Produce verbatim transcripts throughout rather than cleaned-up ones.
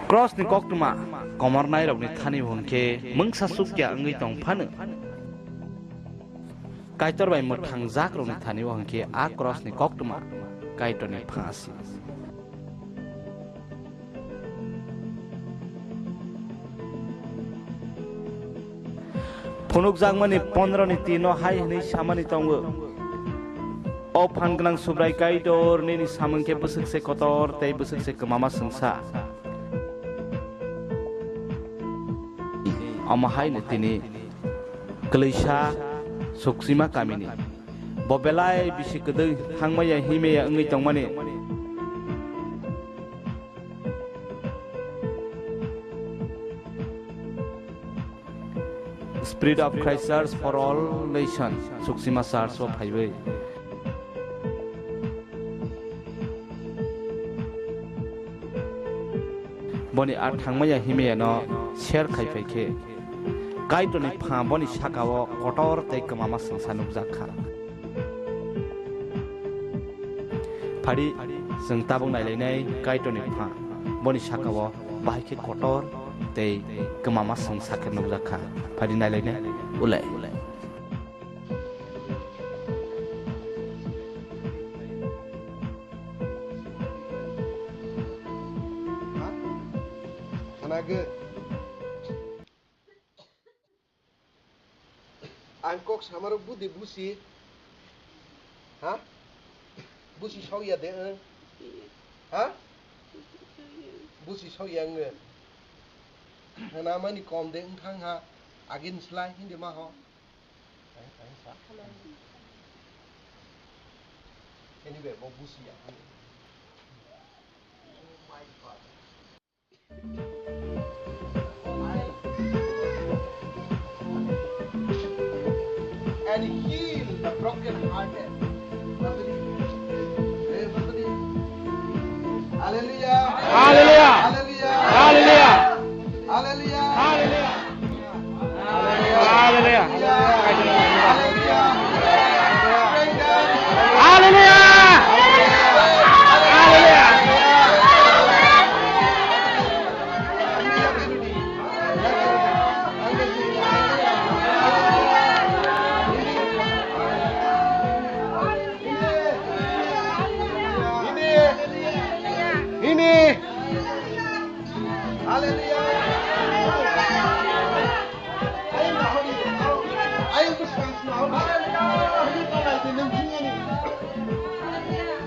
Krosni koktwma komornairokni thani bo hwnkhe mungsa sukya wngwi tong phano, Kaitor bai mwthangjakrokni thani bo hwnkhe a krosni koktwma Kaitorni pha se. Phunukjakmani pondro ni tin o hai hwnwi samani tongo: O phan gwnang Subrai Kaitor, nini samung khe bwswk se kotor tei bwswk se kwmama swngsa. Omo hai no tini kwlwisa Suksima kamini bo belai bisi kwdwi thangmaya himaya wngwi tongmani. Spirit of Christ Church for All Nation, Suksima Church o phaiwi. Boni a thangmaya himaya no share khai phai khe, Kaitorni pha boni saka o kotor tei kwmama swngsa nukjak kha. Phadi, chwng tabuk nailainai Kaitorni pha, boni saka o bahai khe kotor tei kwmama swngsa khe nukjak kha. Phadi nailainai, ulai. Ang kok samarok budi busi. Ha? Busi sokya de, eh? Ha? Busi sokya, eh? Namani kom de wngthang ha. Agin slai hindi ma ho. Anyway, bo busi ya. Oh my God. And heal the broken hearted. Hallelujah. Hallelujah. Hallelujah. Hallelujah. Hallelujah. Hallelujah. Hallelujah. Hallelujah. Hallelujah.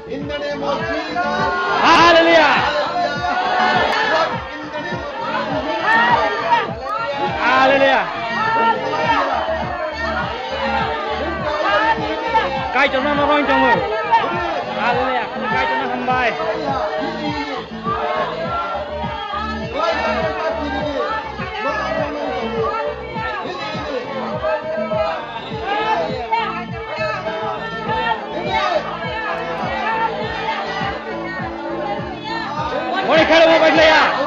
In the name of Jesus. Hallelujah. Hallelujah. Kaitorno no roin tongo. Hallelujah. Kaitorno hambai. Mori khalo mo bai laya.